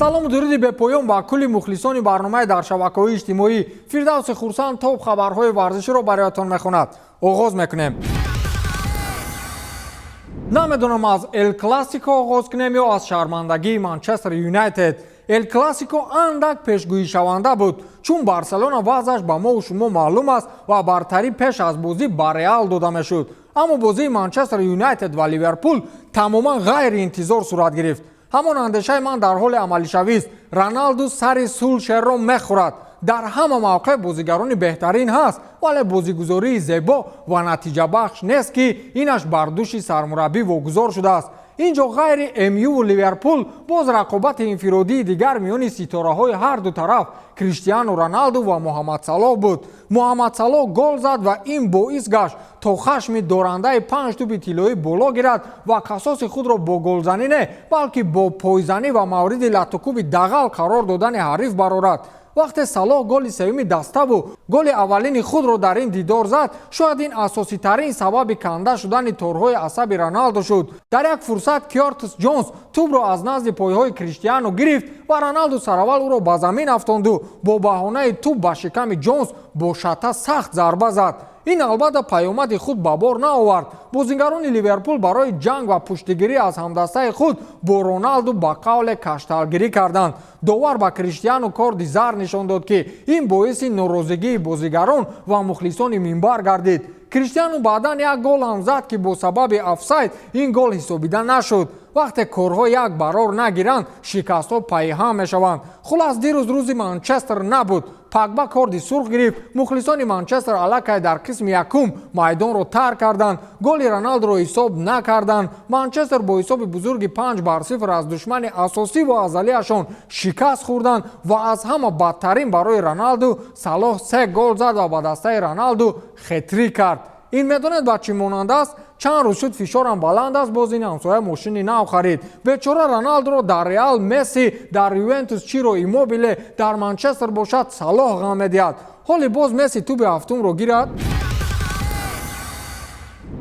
Салому дуруди бепоён ба кулли мухлисони барномаи дар шабакаҳои иҷтимоӣ. Фирдавси Хурсанд топ хабарҳои варзиширо бароятон мехонад. Оғоз мекунем. Намедонам, аз Эл Классико оғоз кунем ё аз шармандагии Манчестер Юнайтед. Эл Классико андак пешгӯишаванда буд, чун Барселона вазъаш ба мову шумо маълум аст ва бартарӣ пеш аз бозӣ ба Реал дода мешуд. Аммо бозии Манчестер Юнайтед ва Ливерпул тамоман ғайриинтизор сурат гирифт. Ҳамон андешаи ман дар ҳоли амалишавист: Роналду сари Сулшерро мехӯрад. Дар ҳама мавқеъ бозигарони беҳтарин ҳаст, вале бозигузории зебо ва натиҷабахш нест, ки инаш бар дӯши сармураббӣ вогузор шудааст. Ин ҷо ғайри МЮву Ливерпул боз рақобати инфиродии дигар миёни ситораҳои ҳарду тараф, Криштиану Роналду ва Муҳаммад Салоҳ буд. Муҳаммад Салоҳ гол зад ва ин боис гашт, то хашми дорандаи панҷ тӯби тиллоӣ боло гирад ва қасоси худро бо голзанӣ не, балки бо пойзанӣ ва мавриди латтукӯби дағал қарор додани ҳариф барорад. Вақте Салоҳ голи сеюми даставу голи аввалини худро дар ин дидор зад, шояд ин асоситарин сабаби канда шудани торҳои асаби Роналдо шуд. Дар як фурсат Кёртис Ҷонс тӯбро аз назди пойҳои Криштиану гирифт ва Роналду сараввал ӯро ба замин афтонду бо баҳонаи тӯб ба шиками Ҷонс бо шата сахт зарба зад. Ин албатта паёмади худ ба бор наовард. Бозигарони Ливерпул барои ҷанг ва пуштигирӣ аз ҳамдастаи худ бо Роналду ба қавле кашталгирӣ карданд. Довар ба Криштиану корди зар нишон дод, ки ин боиси норозигии бозигарон ва мухлисони минбар гардид. Криштиану баъдан як гол ҳам зад, ки бо сабаби офсайд ин гол ҳисобида нашуд. Вақте корҳо як барор нагиранд, шикастҳо пайҳам мешаванд. Хулас, дирӯз рӯзи Манчестер набуд. Погба корди сурх гирифт, мухлисони Манчестер аллакай дар қисми якум майдонро тарк карданд, голи Роналдуро ҳисоб накарданд. Манчестер бо ҳисоби бузурги 5-0 аз душмани асосӣ ва азалиашон шикаст хӯрданд. Ва аз ҳама бадтарин барои Роналду, Салоҳ се гол зад ва ба дастаи Роналду хетрик кард. Ин медонед, ба чӣ монанд аст? Чанд рӯз шуд, фишорам баланд аст, боз ин ҳамсоя мошини нав харид. Бечора Роналдуро дар Реал Месси, дар Ювентус Чиро Иммобиле, дар Манчестер бошад, Салоҳ ғам медиҳад. Ҳоли боз Месси тӯби ҳафтумро гирад.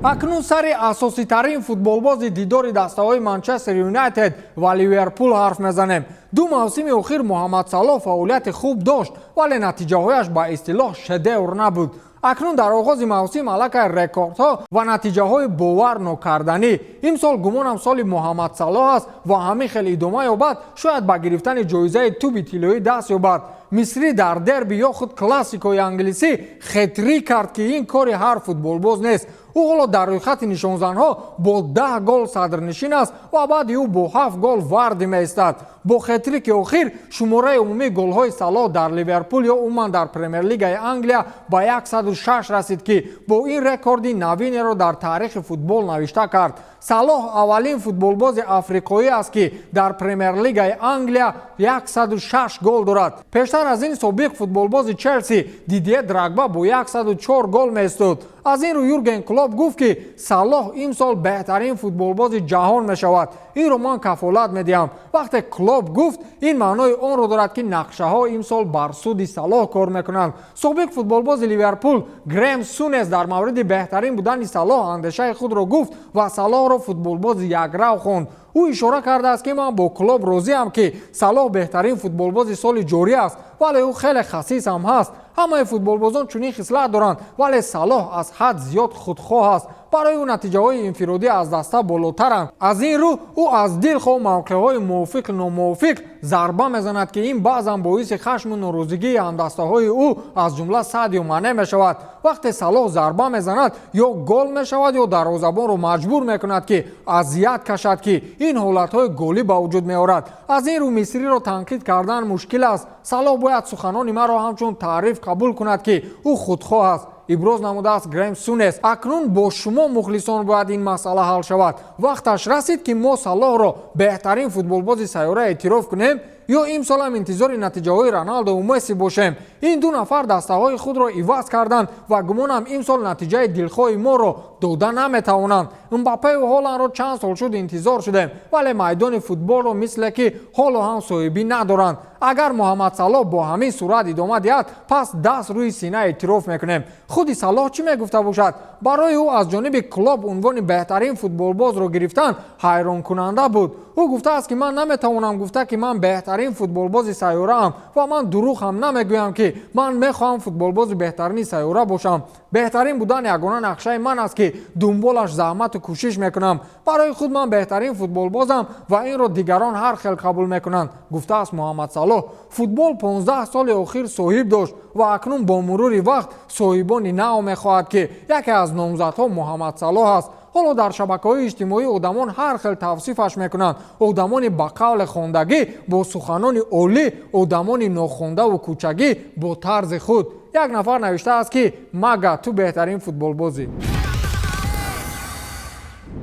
Акнун сари асоситарин футболбози дидори дастаҳои Манчестер Юнайтед ва Ливерпул ҳарф мезанем. Ду мавсими охир Муҳаммад Салоҳ фаъолияти хуб дошт, вале натиҷаҳояш ба истилоҳ шедевр набуд. Акнун дар оғози мавсим аллакай рекордҳо ва натиҷаҳои бовар нокарданӣ. Имсол гумонам, соли Муҳаммад Салоҳ аст ва ҳамин хел идома ёбад, шояд ба гирифтани ҷоизаи тӯби тиллоӣ даст ёбад. Мисрӣ дар дерби ё худ классикои англисӣ хетрик кард, ки ин кори ҳар футболбоз нест. Ӯ ҳоло дар рӯйхати нишонзанҳо бо 10 гол садрнишин аст ва баъди ӯ бо ҳафт гол Варди меистад. Бо хетрики охир шумораи умумии голҳои Салоҳ дар Ливерпул ё умуман дар Премер-лигаи Англия ба 106 расид, ки бо ин рекорди навинеро дар таърихи футбол навишта кард. Салоҳ аввалин футболбози африқоӣ аст, ки дар Премер-лигаи Англия 106 гол дорад. Пештар аз ин собиқ футболбози Челси Дидье Дрогба бо 104 гол меистод. Аз ин рӯ Юрген Клоп гуфт, ки Салоҳ имсол беҳтарин футболбози ҷаҳон мешавад, инро ман кафолат медиҳам. Вақте Клоп гуфт, ин маънои онро дорад, ки нақшаҳо имсол бар суди Салоҳ кор мекунанд. Собиқ футболбози Ливерпул Грем Сунес дар мавриди беҳтарин будани Салоҳ андешаи худро гуфт ва Салоҳро футболбози якрав хонд. Ӯ ишора кардааст, ки ман бо Клоп розиам, ки Салоҳ беҳтарин футболбози соли ҷорӣ аст, вале ӯ хеле хасис ҳам ҳаст. Ҳамаи футболбозон чунин хислат доранд, вале Салоҳ аз ҳад зиёд худхоҳ аст. Барои ӯ натиҷаҳои инфиродӣ аз даста болотаранд. Аз ин рӯ ӯ аз дилхоҳ мавқеъҳои мувофиқ номувофиқ зарба мезанад, ки ин баъзан боиси хашму норозигии ҳамдастаҳои ӯ, аз ҷумла Садио Мане, мешавад. Вақте Салоҳ зарба мезанад, ё гол мешавад, ё дарвозабонро маҷбур мекунад, ки азият кашад, ки ин ҳолатҳои голӣ ба вуҷуд меорад. Аз ин рӯ мисриро танқид кардан мушкил аст. Салоҳ бояд суханони маро ҳамчун таъриф қабул кунад, ки ӯ худхоҳ аст, иброз намудааст Грем Сунес. Акнун бо шумо, мухлисон, бояд ин масъала ҳал шавад. Вақташ расид, ки мо Салоҳро беҳтарин футболбози сайёра эътироф кунем, ё имсолам интизори натиҷаҳои Роналдову Месси бошем? Ин ду нафар дастаҳои худро иваз карданд ва гумонам, имсол натиҷаи дилхоҳи моро дода наметавонанд. Мбаппею Ҳоландро чанд сол шуд, интизор шудем, вале майдони футболро мисле ки ҳоло ҳам соҳибӣ надоранд. Агар Муҳаммад Салоҳ бо ҳамин суръат идома диҳад, пас даст рӯи сина эътироф мекунем. Худи Салоҳ чӣ мегуфта бошад? Барои ӯ аз ҷониби Клоп унвони беҳтарин футболбозро гирифтан ҳайронкунанда буд. Ӯ гуфтааст, ки ман наметавонам гуфта, ки ман беҳтарин футболбози сайёраам ва ман дурӯғ ҳам намегӯям, ки ман мехоҳам футболбози беҳтарини сайёра бошам. Беҳтарин будан ягона нақшаи ман аст, ки дунболаш заҳмату кӯшиш мекунам. Барои худ ман беҳтарин футболбозам ва инро дигарон ҳар хел қабул мекунанд, гуфтааст Муҳаммад Салоҳ. Футбол 15 соли охир соҳиб дошт ва акнун бо мурури вақт соҳибони нав мехоҳад, ки яке аз номзадҳо Муҳаммад Салоҳ аст. Ҳоло дар шабакаҳои иҷтимоӣ одамон ҳар хел тавсифаш мекунанд: одамони ба қавле хондагӣ бо суханони олӣ, одамони нохондаву кӯчагӣ бо тарзи худ. Як нафар навиштааст, ки мага ту беҳтарин футболбозӣ.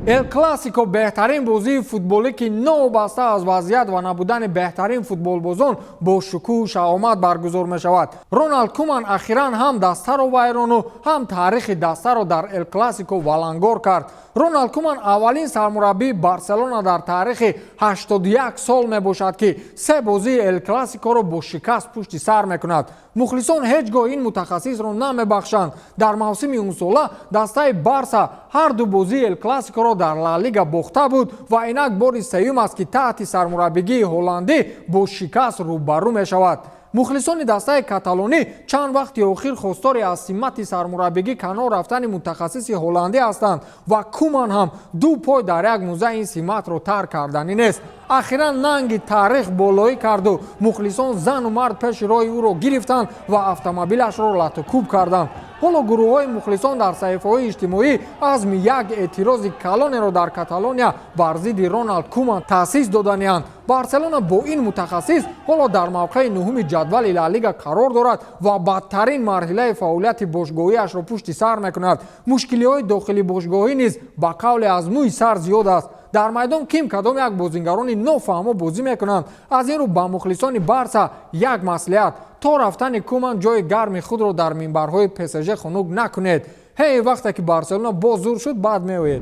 Эл Классико, беҳтарин бозии футболӣ, ки новобаста аз вазъият ва набудани беҳтарин футболбозон бо шукӯҳу шаҳомат баргузор мешавад. Роналд Куман ахиран ҳам дастаро вайрону ҳам таърихи дастаро дар Эл Классико валангор кард. Роналд Куман аввалин сармураббии Барселона дар таърихи 81 сол мебошад, ки се бозии Эл Классикоро бо шикаст пушти сар мекунад. Мухлисон ҳеҷ гоҳ ин мутахассисро намебахшанд. Дар мавсими унсола дастаи Барса ҳар ду бозии Эл Классикоро дар Ла Лига бохта буд ва инак бори сеюм аст, ки таҳти сармураббигии ҳолландӣ бо шикаст рӯбарӯ мешавад. Мухлисони дастаи каталонӣ чанд вақти охир хостори аз симати сармураббигӣ канор рафтани мутахассиси ҳолландӣ ҳастанд ва Куман ҳам ду пой дар як мӯза ин симатро тарк карданӣ нест. Ахиран нанги таърих болоӣ карду мухлисон зану мард пеши роҳи ӯро гирифтанд ва автомобилашро латукӯб карданд. Ҳоло гурӯҳҳои мухлисон дар саҳифаҳои иҷтимоӣ азми як эътирози калонеро дар Каталония бар зидди Роналд Куман таъсис доданианд. Барселона бо ин мутахассис ҳоло дар мавқеи нуҳуми ҷадвали Ла Лига қарор дорад ва бадтарин марҳилаи фаъолияти бошгоҳиашро пушти сар мекунад. Мушкилиҳои дохили бошгоҳӣ низ ба қавле аз мӯи сар зиёд аст. Дар майдон ким кадом як бозингарони нофаҳмо бозӣ мекунанд. Аз ин рӯ ба мухлисони Барса як маслиҳат: то рафтани Куман ҷои гарми худро дар минбарҳои ПСЖ хунук накунед. Ҳей, вақте ки Барселона боз зур шуд, баъд меоед.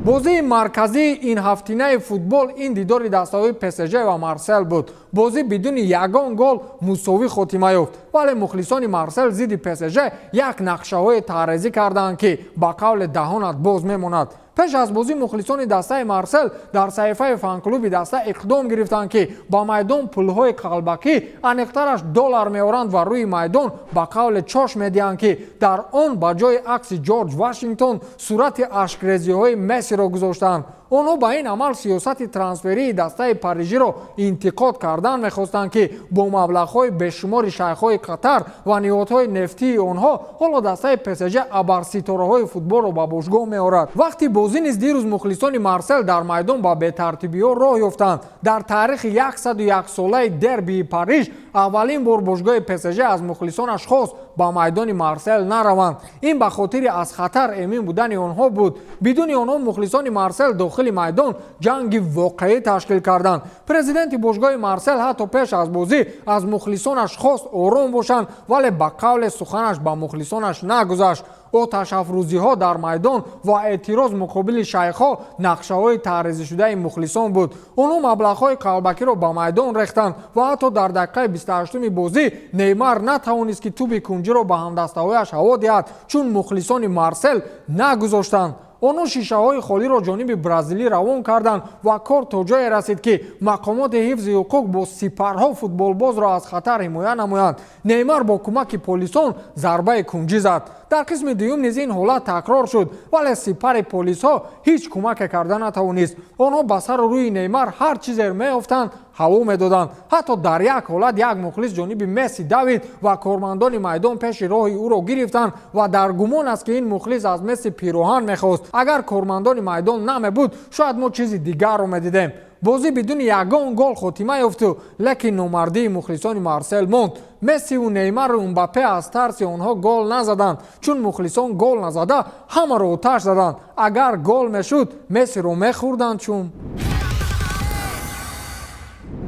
Бозии марказии ин ҳафтинаи футбол ин дидори дастаҳои ПСЖ ва Марсел буд. Бозӣ бидуни ягон гол мусовӣ хотима ёфт, вале мухлисони Марсел зидди ПСЖ як нақшаҳое тарҳрезӣ карданд, ки ба қавле даҳонат боз мемонад. Пеш аз бозӣ мухлисони дастаи Марсел дар саҳифаи фанклуби даста иқдом гирифтанд, ки ба майдон пулҳои қалбакӣ, аниқтараш доллар меоранд ва рӯи майдон ба қавле чош медиҳанд, ки дар он ба ҷои акси Ҷорҷ Вашингтон сурати ашкрезиҳои Мессиро гузоштанд. Онҳо ба ин амал сиёсати трансферии дастаи парижиро интиқод кардан мехостанд, ки бо маблағҳои бешумори шайхҳои Қатар ва ниҳодҳои нефтии онҳо ҳоло дастаи ПСЖ абарситораҳои футболро ба бошгоҳ меорад. Вақти бозӣ низ дирӯз мухлисони Марсел дар майдон ба бетартибиҳо роҳ ёфтанд. Дар таърихи 101-солаи дербии Париж аввалин бор бошгоҳи ПСЖ аз мухлисонаш хост ба майдони Марсел нараванд. Ин ба хотири аз хатар эмин будани онҳо буд. Бидуни онҳо мухлисони Марсел дохили майдон ҷанги воқеӣ ташкил карданд. Президенти бошгоҳи Марсел ҳатто пеш аз бозӣ аз мухлисонаш хост ором бошанд, вале ба қавле суханаш ба мухлисонаш нагузашт. Оташафрӯзиҳо дар майдон ва эътироз муқобили шайхҳо нақшаҳои тарҳрезишудаи мухлисон буд. Онҳо маблағҳои қалбакиро ба майдон рехтанд ва ҳатто дар дақиқаи 28-уми бозӣ Неймар натавонист, ки туби кунҷиро ба ҳамдастаҳояш ҳаво диҳад, чун мухлисони Марсел нагузоштанд. Онҳо шишаҳои холиро ҷониби бразилӣ равон карданд ва кор то ҷое расид, ки мақомоти ҳифзи ҳуқуқ бо сипарҳо футболбозро аз хатар ҳимоя намоянд. Неймар бо кӯмаки полисон зарбаи кунҷӣ зад. Дар қисми дуюм низ ин ҳолат такрор шуд, вале сипари полисҳо ҳеҷ кӯмаке карда натавонист. Онҳо ба сару рӯи Неймар ҳар чизе меёфтанд, ҳаво медоданд. Ҳатто дар як ҳолат як мухлис ҷониби Месси давид ва кормандони майдон пеши роҳи ӯро гирифтанд ва дар гумон аст, ки ин мухлис аз Месси пироҳан мехост. Агар кормандони майдон намебуд, шояд мо чизи дигарро медидем. Бозӣ бидуни ягон гол хотима ёфту, лекин номардии мухлисони Марсел монд. Мессиву Неймару Мбаппе аз тарси онҳо гол назаданд, чун мухлисон гол назада ҳамаро оташ заданд. Агар гол мешуд, Мессиро мехӯрданд. Чун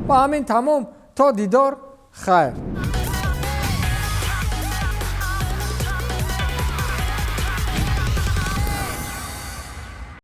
ба ҳамин тамом, то дидор, хайр.